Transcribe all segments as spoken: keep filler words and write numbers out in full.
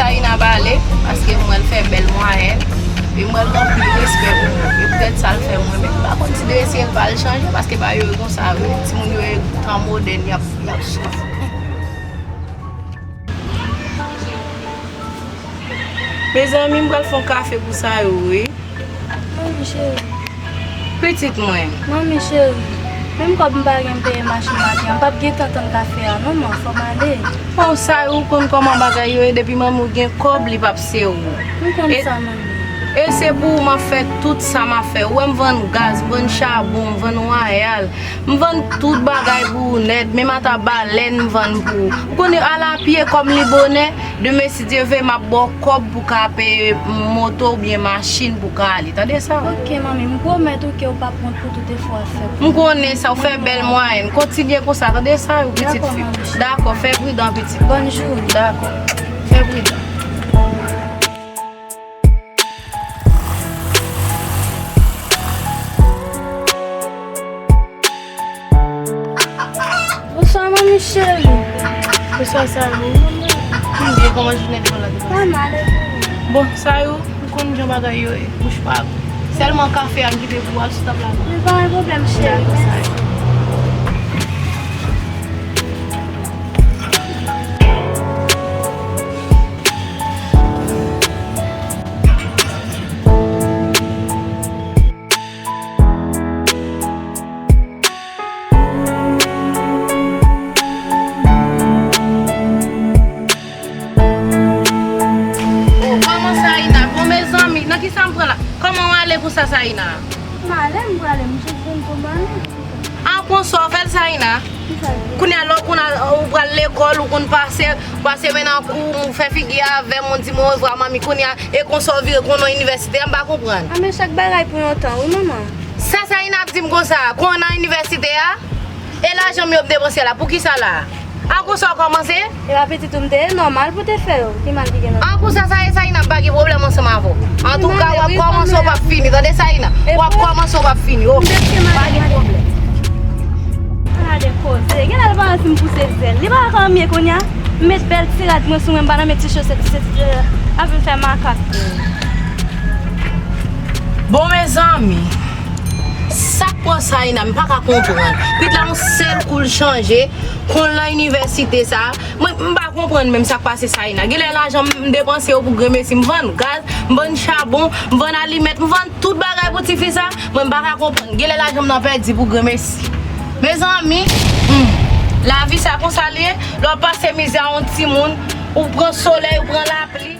Saïna pale, paske m wè l fè bèl mwayèn, e m wè l gen anpil respè pou mwen. E poutèt sa l fè mwen, men m pa konn si de eseye l pa l chanje, paske bagay yo konsa vre. Timoun yo e tan modèn, y ap, y ap swiv. Mezanmi, m pral fè yon kafe pou Sayou, wi. Manmi cheri. Pitit mwen. Manmi cheri. Menm kòb m pa gen m peye machin maten an, m p ap gen tan tann kafe a non, man, fò m ale. O Sayou, ou konn kòman bagay yo ye, depi manmi w gen kòb, li p ap se ou. M konn sa, manmi. E se pou ou m ap fè tout sa m ap fè. Ou wè m vann gaz, m vann chabon, m vann wayal. M vann tout bagay pou ou nèt, menm ata balèn m vann pou ou. Ou konnen al a pye kòm li bonè, demen si Dye vle m ap ba w kòb pou ka peye moto oubyen machin pou ka ale. Tande sa? Ok, manmi, m pwomèt ou ke w p ap wont pou tout efò w ap fè pou mwen. M konnen sa, w fè bèl mwayèn. Kontinye konsa, tande sa, pitit fi. Dakò, manmi. Dakò, fè pridan, pitit. Bòn jounen. Dakò. Fè pridan. Bonswa, manmi cheri. Bonswa, Sayou. Kouman w ye? Kòman jounen te pral la? Pa mal, e pou ou? Bon, Sayou, ou konn jan bagay yo ye. Bouch pa gou. Sèlman kafe a m kite pou ou al sou tab la. Men pa gen pwoblèm, cheri. Dakò, Sayou. Oh, kòman Saïna? Bon, mezanmi, nan ki sa m pran la? Kòman w ale konsa, Saïna? M ale, m prale, m jis vin pou m ale. A, konsa w fè l, Saïna? Ki sa l ye? Kounye a, lè w konn al, ou pral lekòl, ou konn pase, pase men nan kou, ou fè figi avè m, ou di m orevwa, manmi, kounye a, e konsa w vire konn nan inivèsite a, m pa konprann. A, men chak bagay pou yon tan, wi, manman. Sa Saïna ap di m konsa, konn nan inivèsite a? E lajan m yo m depanse la, poukisa la? A konsa w kòmanse? E pa pitit ou m te ye, nòmal pou te fè yo. Ki mal ki gen nan... A konsa sa ye, Saïna, m pa gen pwoblèm ansanm avè w. Antouka, w ap kòmanse, w p ap fini. Tande, Saïna? W ap kòmanse, w p ap fini. Oh, pa gen pwoblèm. Ala de koze. Genlè l pa wè si m pouse zèl. Li pa wè kòman m ye kounye a? M met bèl ti rad mwen sou mwen, m pa nan met ti chosèt, ti, ti, ti, ap vin fè makak. Bon, mezanmi, sa k pran Saïna, m pa ka konprann. Pitit la, yon sèl kou l chanje, konn nan inivèsite sa. Mwen, m pa konprann menm sa k pase Saïna. Genlè lajan m depanse yo pou grenmesi. M vann gaz, m vann chabon, m vann alimèt, m vann tout bagay pou tifi sa. Mwen, m pa ka konprann. Genlè lajan m nan pèdi pou grenmesi. Mezanmi, hmm, lavi sa konsa l ye. Lè w ap pase mizè a yon timoun, ou pran solèy, ou pran lapli.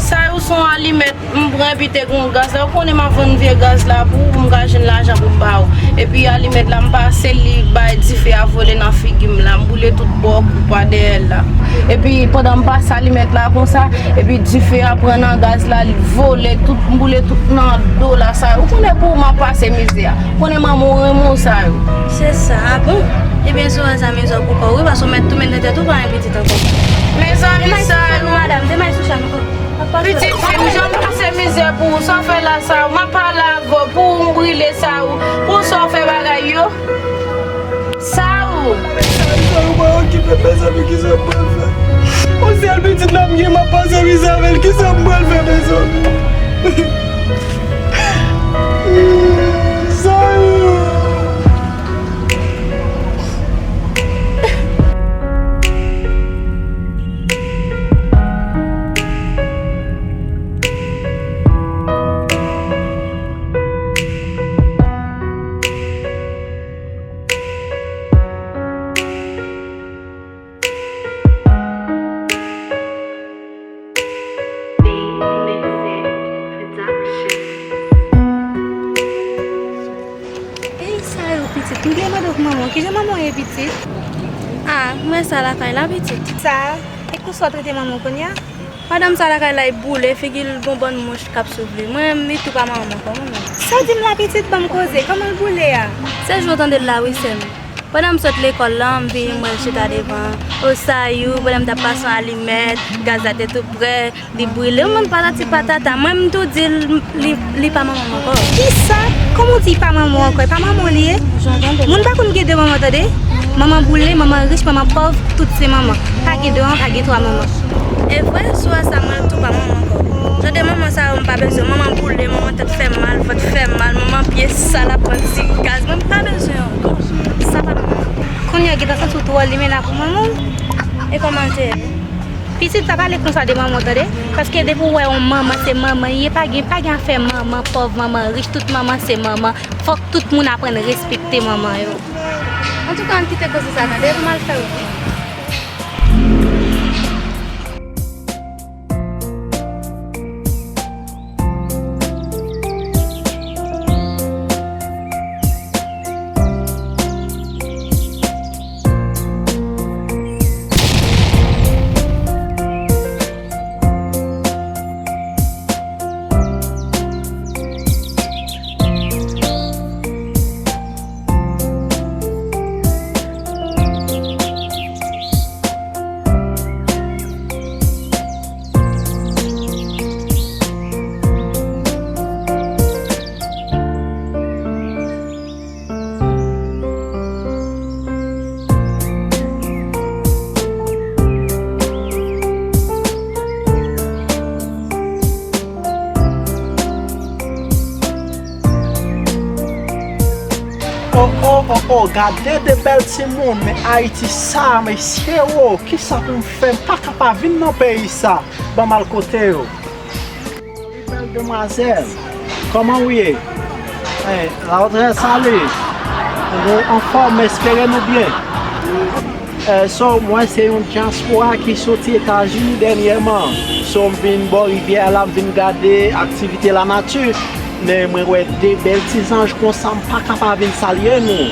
Sa yo se yon alimèt m pran epi te gen yon gaz la. Ou konnen m ap vann vye gaz la pou ou, pou m ka jwenn lajan pou m ba ou. Epi alimèt la m pase li bay dife a vole nan figi m la. M boule tout bò kou pa dèyè l la. Epi pandan m pase alimèt la konsa, epi dife a pran nan gaz la, li vole tout, m boule tout nan do la sa. Ou konnen pou ou m ap pase mizè a. Ou konnen manman w renmen w sa yo. Se sa, a bon? Ebyen, si w wè sa mizè w pou kò w, wi, paske w mèt tounen nan tèt ou pa gen pitit ankò. Mezanmi, sa yo. Demay sou chanm nou, madanm, demay sou chanm nou. Pitit fi m, jan m pase mizè pou ou, sa w fè la sa yo, m ap pale avè w, pou ou m brile sa yo, pou sa w fè bagay yo. Sa ou? Sa ou pa okipe, mezanmi, kisa m pral fè? Yon sèl pitit la m gen, m ap pase mizè avè l, kisa m pral fè, mezanmi? Sa ou? Pitit, m bliye mande w pou manman w. Kijan manman w ye, pitit? Ah, m wè sa lakay la, pitit. Sa, e konsa w trete manman w kounye a? Madanm sa lakay la, li boule, figi l gon bann mouch k ap souf li. Mwen menm, li tou pa manman m ankò, mwen menm. Sa w di m la, pitit? Ban m koze. Kòman l boule a? Se jou w tande l la, wi, sè m. Pandan m sot lekòl la, m vini, m wè l chita devan. O sayou, pandan m t ap pase yon alimèt, gaz la te tou prè, li brile. Ou menm patati patata, mwen m tou di l, li, li pa manman m ankò. Kisa? Kòman w di li pa manman w ankò? E pa manman w li ye? Moun pa konn gen de manman, tande. Manman boule, manman rich, manman pòv, tout se manman. Pa gen de manman, pa gen twa manman. E vre, sou a sa mwen tou pa manman ankò. Jan de manman sa yo m pa bezwen. Manman boule, manman tèt fè mal, vant fè mal, manman pye sal ap pran ti gaz. Mwen m pa bezwen yo ankò. Sa pa manman. Kounye a gentan santi w twò limena pou manman w. E kòman l te ye? Pitit, pa pale konsa de manman w, tande. Paske depi w wè yon manman, se manman li ye, pa gen, pa gen afè manman pòv, manman rich, tout manman se manman. Fòk tout moun aprann respekte manman yo. Antouka, ann kite koze sa, tande, pou m al fè wout mwen. Oh, oh, oh, oh, gade de bèl timoun, men Ayiti sa, mesye, oh, kisa pou m fè? M pa ka pa vin nan peyi sa. Ban m al kote yo. Wi, bèl demwazèl. Kòman w ye? Eh, la w trè sale. Nou anfòm, m espere nou byen. Eh, so, mwen se yon dyaspora ki soti Etazini dènyèman. So, m vin bò rivyè a la, m vin gade aktivite lanati. Men mwen wè de bèl ti zanj konsa, m pa ka pa vin salye nou.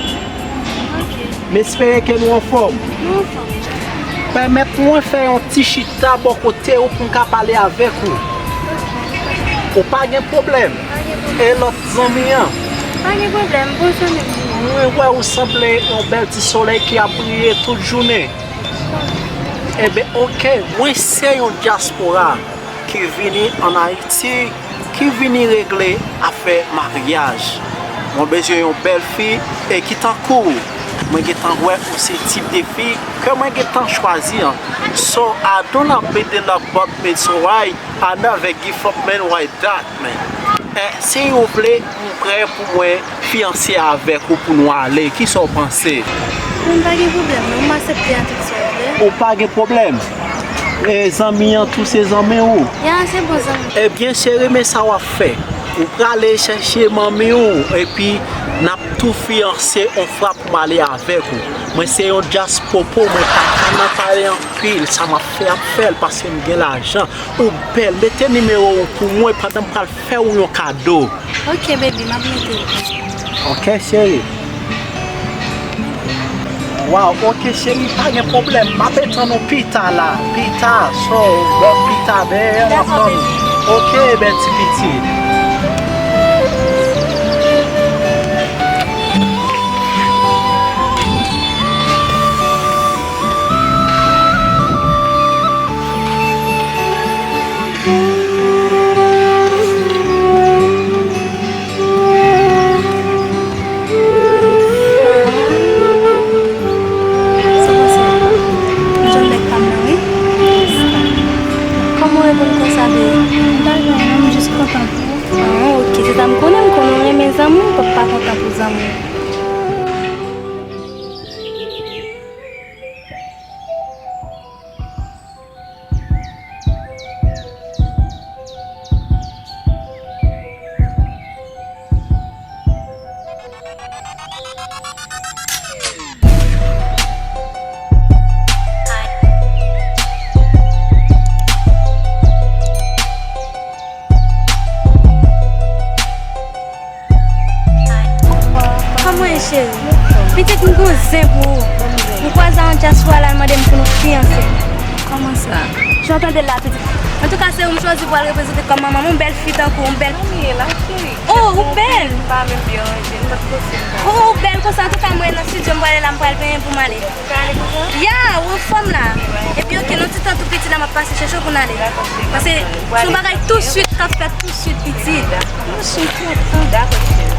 Ok. M espere ke nou anfòm. Nou anfòm. Pèmèt mwen fè yon ti chita bò kote w pou m ka pale avèk ou. Ou pa gen pwoblèm? Pa gen pwoblèm. E lòt zanmi an? Pa gen pwoblèm, bon zanmi m. Mwen wè ou sanble yon bèl ti solèy ki ap briye tout jounen. Enben, oke, mwen se yon dyaspora ki vini ann Ayiti, ki vini regle afè maryaj. Mwen bezwen yon bèl fi e ki tankou w. Mwen gentan wè ou se tip de fi ke mwen gentan chwazi an. So, I don't know, baby, love, but me so right. I never give up, man, why that, man? Eh, si w vle, m prè pou mwen fiyanse avèk ou pou nou ale. Kisa w panse? Mwen pa gen pwoblèm, non, m aksepte a tout sa w vle. Ou pa gen pwoblèm? E zanmi an tou se zanmi w? Ya, se bon zanmi. Ebyen, cheri, men sa w ap fè. Ou prale chèche manmi w, epi n ap tou fiyanse yon fwa pou m ale avèk ou. Mwen se yon dyaspora, mwen pa ka nan pale anpil, sa m ap fè, ap fè l, paske m gen lajan. Ou bèl, mete nimewo w pou mwen pandan m pral fè w yon kado. Ok, baby, m ap mete l. Ok, cheri. Waw, ok, cheri, pa gen pwoblèm. M ap tann ou pita la. Pita, so, bon, pita, ben, m ap tann ou. Ok, bèl ti pitit. Sa pase? M jwenn nèg pa m nan, wi. Kòman w reponn konsa, bebe? M pa gen anyen, non, m jis kontan pou ou. Ah, ok. Se sa m konnen, m konnen w renmen zanmi w, w p ap pa kontan pou zanmi w. Kòman w ye, cheri? Pitit, m gon zen pou ou. M kwaze a nan dyaspora la, l mande m pou nou fiyanse. Kòman sa? Jan w tande l la, pitit. Antouka, se ou m chwazi pou al reprezante kòm manman m, yon bèl fi tankou w, yon bèl. Manmi, la, cheri. Oh, ou bèl! M pa menm byen ranje, m pa t posib. Oh, ou bèl konsa. Antouka, mwen nan estidyo, m prale la, m pral benyen pou m ale. Ou ka ale konsa? Ya, ou anfòm la. Epi, oke, nan ti tan tou piti la, m ap pase chèche w pou n ale. Dakò, cheri. Paske se yon bagay tou swit k ap fèt tou swit, pitit. Dakò, cheri. Dakò, cheri.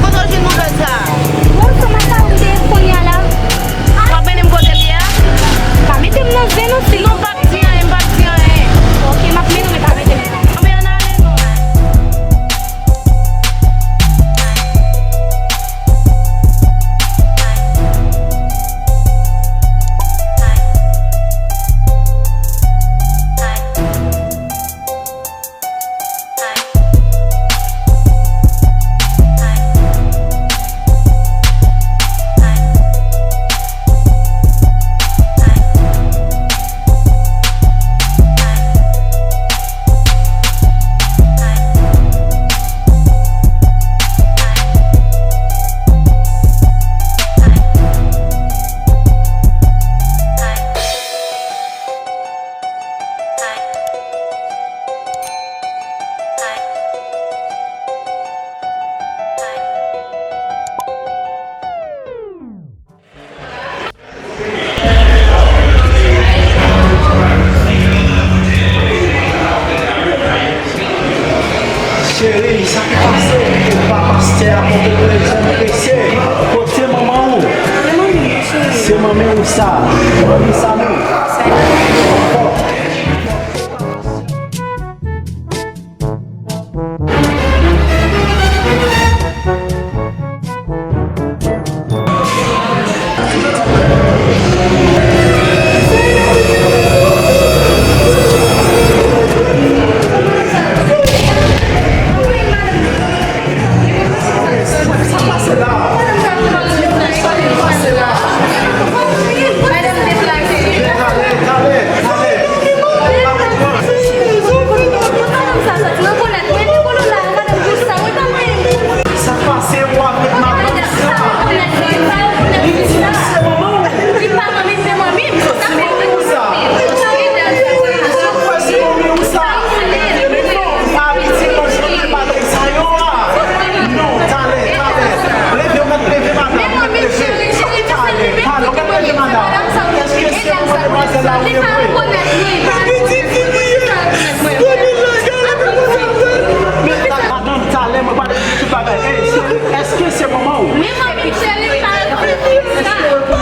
Kote w jwenn nouvèl sa a? Bon, sa m ap ba ou de kounye a la. W ap mennen m kote l ye a? Pa mete m nan zen non, silvouplè. Non, pa di anyen, m p ap di anyen. Oke, m ap mennen w, men pa mete m nan. Anben, ann ale non. Cheri, sa ki pase? Ou pa pastè a, kote w bezwen prese? Kote manman ou? Se manmi w sa. Manmi sa nou. Sa k pase ou avèk madanm sa? Li di se manman w. Se manmi w sa. Ou kwè se manmi w sa? Non, pa abitye manje bagay sa yo a. Non, talè, talè. Leve, ou mèt leve, madanm, ou mèt leve. Talè, talè, ou mèt leve, madanm. Èske se manman demwazèl la ou ye vre? Men, madanm, talè, mwen pral regle tout bagay. Ey, cheri, èske se manman w? Wi, manmi, cheri, pa rekonèt sa. Ou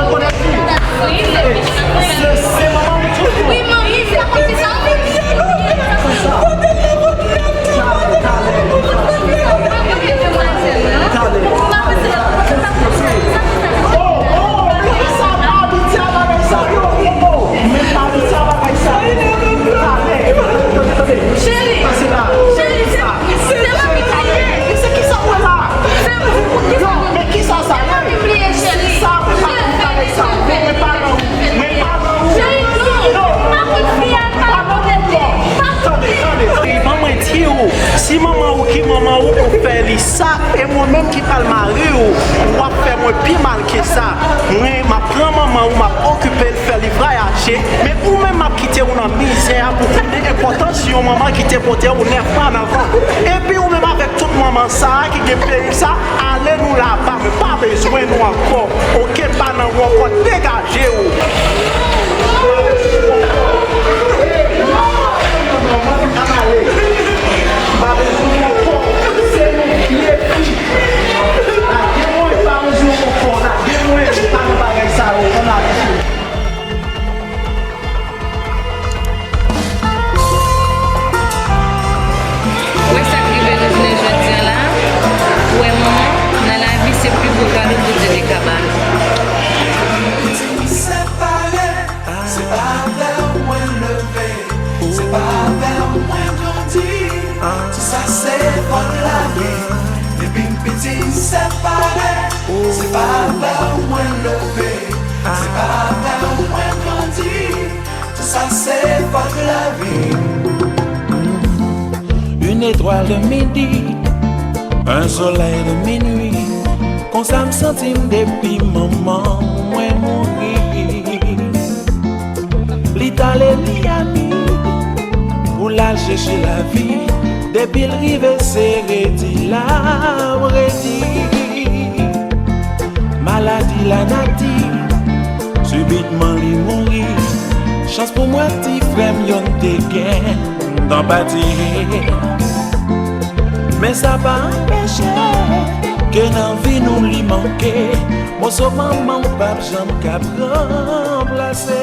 rekonèt li? Ey, se, se manman w tou. Wi, manmi, se konsa. Talè. Oh, oh, men sa pa abitye a bagay sa yo. Oh, oh, men pa abitye a bagay sa yo. Talè. Tande, tande. Cheri, pase la. Cheri, se, se manmi m li ye. Se kisa w wè la? Se, kisa? Non, men kisa sa ye? Se manmi m li ye, cheri. Sa, men pa abitye bagay sa. Men pa nan ou. Men pa nan ou. Cheri, non. Non. Pa konn fi a, pa konn fi a. Tande, tande. Ban mwen di w, si manman ou ki manman ou, ou fè li sa, e mwen menm ki pral mari w, w ap fè mwen pi mal ke sa. Mwen, m ap pran manman ou, m ap okipe l, fè li vwayaje, men ou menm, m ap kite w nan mizè a pou konnen enpòtans yon manman ki te pote w nèf mwa nan vant. Epi ou menm avèk tout manman sa a ki gen peyi sa, ale nou laba, mwen pa bezwen nou ankò. Oke, m pa nan ou ankò, degaje w. Ou wè sa k rive nou jounen jodi a la? Ou wè manman, nan lavi se pi gwo kado Bondye te ka ba nou. Vin piti separe, se pa avè w mwen leve, se pa avè w mwen grandi. Tout sa se fòt lavi. Une étoile de midi, un soleil de minuit. Konsa m santi m depi manman mwen mouri. Li t ale Miami pou l al chèche lavi. Depi l rive se redi l ap redi. Maladi lanati, sibitman li mouri. Chans pou mwen ti frè m youn te gen tan pati. Men sa pa anpeche ke nan vi nou li manke moso manman w p ap janm kab ranplase.